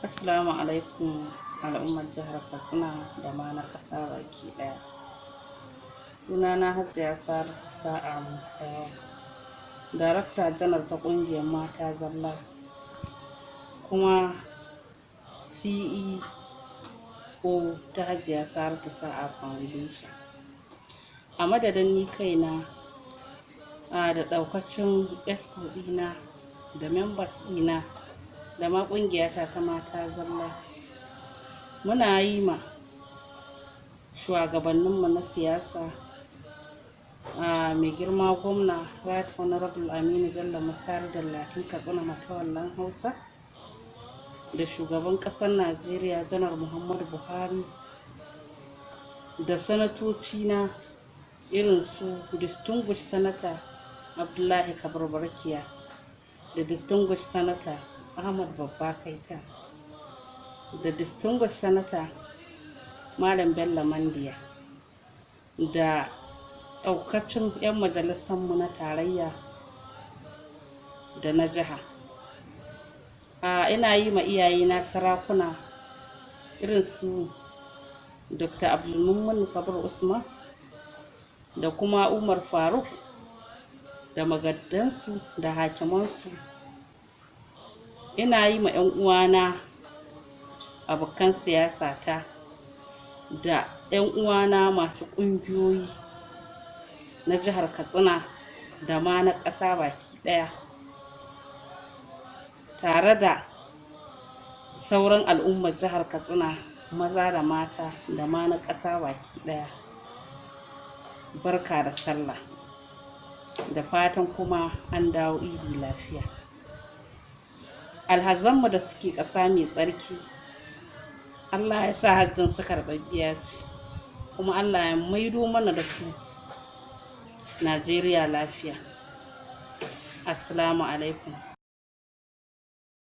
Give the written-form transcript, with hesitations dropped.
Assalamu alaikum, al'ummar jihar Katsina da ma na ƙasa baki ɗaya. Sunana Hajiya Saratu Sa'a Musawa, Darakta Janar ta ƙungiyar Mata Zalla, kuma CEO ta Hajiya Saratu Sa'a Foundation. A madadin ni kaina da ɗaukacin exco ɗina da members ɗina da ma ƙungiyata ta Mata Zalla, muna yi ma shugabanninmu na siyasa, mai girma gwamna Right Honorable Aminu Bello Masari Dallatin Katsina Matawallan Hausa, da shugaban ƙasar Najeriya Janar Muhammadu Buhari, da sanatoci na irin su Distinguished Senator Abdullahi Kabir Barkiya da Distinguished Senator Ahmad Babba Kaita da Distinguished Senator Malam Bello Mandiya, da ɗaukacin 'yan majalisarmu na tarayya da na jiha. Ina yi ma iyayena sarakuna irin su Dr. Abdulmumin Kabir Usman da kuma Umar Faruk da magaddansu da hakimansu. Ina yi ma 'yan uwana abokan siyasa ta da 'yan uwana masu ƙungiyoyi na jihar Katsina da ma na ƙasa baki ɗaya, tare da sauran al'ummar jihar Katsina maza da mata da ma na ƙasa baki ɗaya, barka da sallah, da fatan kuma an dawo idi lafiya. Alhazanmu da suke ƙasa mai tsarki, Allah ya sa hajjin su karɓaɓɓiya ce, kuma Allah ya maido mana da su Najeriya lafiya. Assalamu alaikum.